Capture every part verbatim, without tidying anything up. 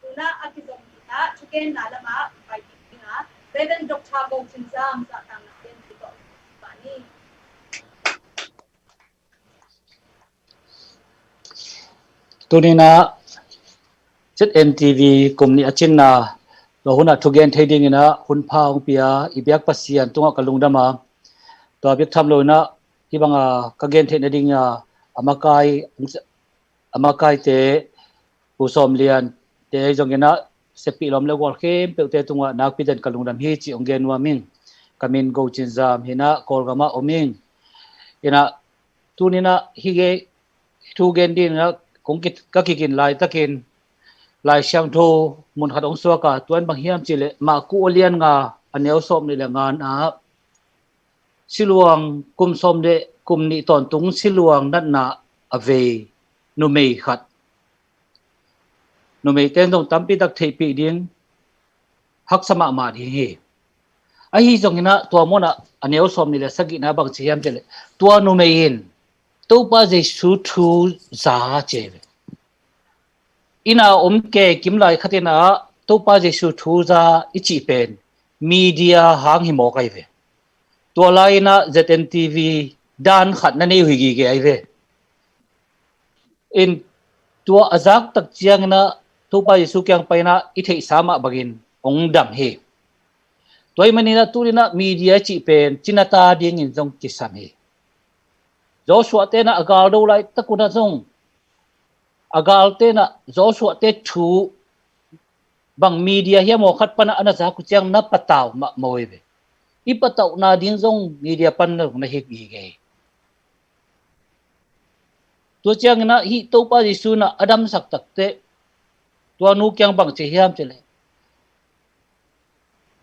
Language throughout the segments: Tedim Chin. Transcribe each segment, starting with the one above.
Tunah a kizom dingah thugenna lamah pai dingah Reverend Doctor Go Cin Zam zahtakna gen ding tawh pah ni. Tuninah Z N T V kum nih a cinna tua hunah thugen thei dinginah hun pha hong pia i biak Pasian tungah ka lungdam a, tua biak tham loinah hih banga ka gen theih nadinga a makai, a makaite, Pu Sawm Lian te zonginah seppih lawm le gual khempeuhte tungah nakpi den ka lungdam hi ci hong gen nuam ing. Ka min Go Cin Zam hinah Kawlgamah om ing. Inah tuninah hih thu gen dinginah kong ka kikin laitakin Lai Siangtho mun khat hong suaka, tuan bang hiam cihleh Maku a lian nga a neu sawm nih le nga na siluang kum sawm le kum nih tawntung siluang natna a vei numei khat. Numei ten zong tampi tak theihpih ding haksa mahmah ding hi. Ahi zonginah tua munah a neu sawm nih le sagihna bang ci hiam cihleh tua numei in Topa Jesu thu za ci hi ve. Inn a om ke kim lai khatinah Topa Jesu thu za i cih pen media hang hi mawk ahi ve. Tua lai-inah Z N T V dan khat na nei uh hi gige ahi ve. In tua a zak tak cianginah Topa Jesu kiang painah i theihsa mah bangin hong dam hi. Tua ahih maninah tuninah media i cih pen cinata dingin zong kisam hi. Joshua tenah a galdo laitak unah zong a gal tenah Joshua te thu bang media hiam aw khat panah a na zak uh ciang na patau mahmah hi ve. I patauhna ding zong media pan na zong na hik gige hi. Tua cianginah hih Topa Jesu nah a damsak takteh tua nu kiang bang ci hiam cihleh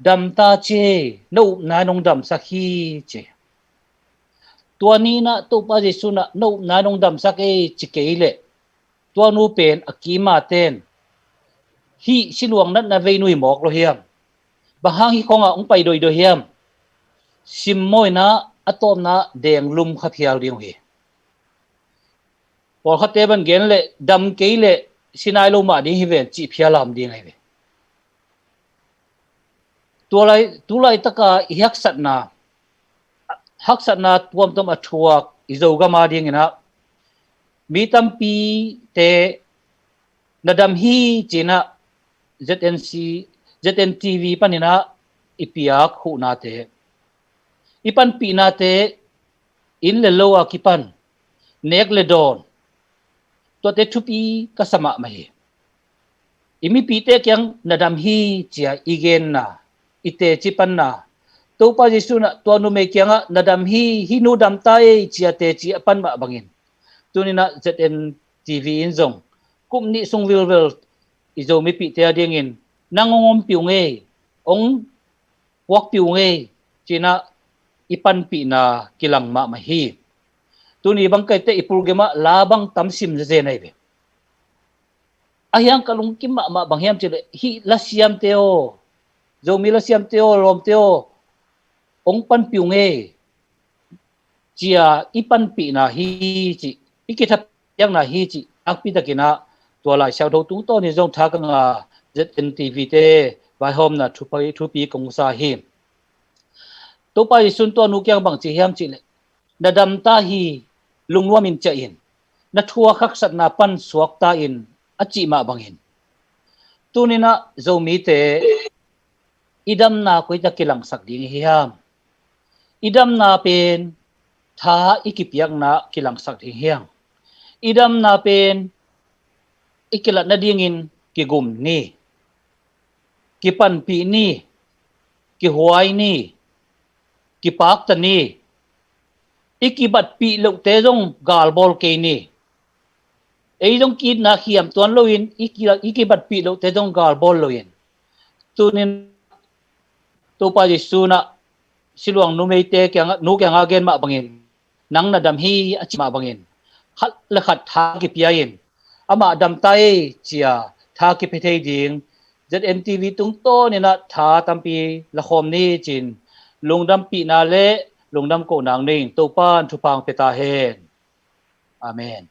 damta ci, na upna in hong damsak hi ci. Tua ninah Topa Jesu nah na upna in hong damsak ei ci kei leh tua nu pen a kima ten hih siluang natna vei nui mawk lo hiam? Bang hang hih khongah hong pai doido hiam? Simmawina a tawpna denglum kha phial ding uh hi. Pawlkhatte ban gen leh dam kei leh sinai lo mah ding hi ven cih phial a om ding ahi ve. Tua lai, tu laitaka i haksatna, haksatna tuamtuam a thuak i Zogam a dinginah mi tampite na dam hi cinah Z N C, Z N T V paninah i piak huhnate, i panpihnate, inn le lo a kipan nek le dawn, tuate thupi ka sa mahmah hi. I mipite kiang na dam hi cia i genna, i teci panna, Topa Jesu nah tua numei kiangah na dam hi, hih nu damta ei cia teci a pan mah bangin tuninah Z N T V in zong kum nih sung vilvel i Zo mipihte a dingin nang hong ompih ung ei, hong puakpih ung ei cinah i panpihna kilang mahmah hi. Tuni bang kaite i pulgemah la bang tam sim zezen ahi ve. Ahiang ka lungkim mahmah bang hiam cihleh hih lasiamte aw, Zomi lasiamte aw, lawmte aw, hong panpih ung ei cia i panpihna hi cih, i kithapiakna hi cih nakpi takinah tua Lai Siangtho tungtawnin zong tha ka nga, Z N T V te vaihawmna thupi, thupi kong sa hi. Topa Jesu in tua nu kiang bang ci hiam cihleh na damta hi, lungnuamin ciah in, na thuak haksatna pan suakta in a cih mah bangin tuninah Zomite i damna koitak kilangsak ding hiam? I damna pen tha i kipiakna kilangsak ding hiam? I damna pen i kilat nadingin kigum ni, kipanpih ni, kihuai ni, kipakta ni, i kibatpih lohte zong galbawl kei ni. Ei zong ki-itna khiam tuan loin i ki, i kibatpih lohte zong galbawl loin tunin Topa Jesu nah siluang numeite kiangah, nu kiangah gen mah bangin nang na dam hi a cih mah bangin khat le khat tha kipia in amah damta ei cia tha kipia thei ding Z N T V tungtawninah tha tampi lakhawm ni cin lungdampihna le lungdam kohna nei in Topa in thupha hong pia ta hen. Amen.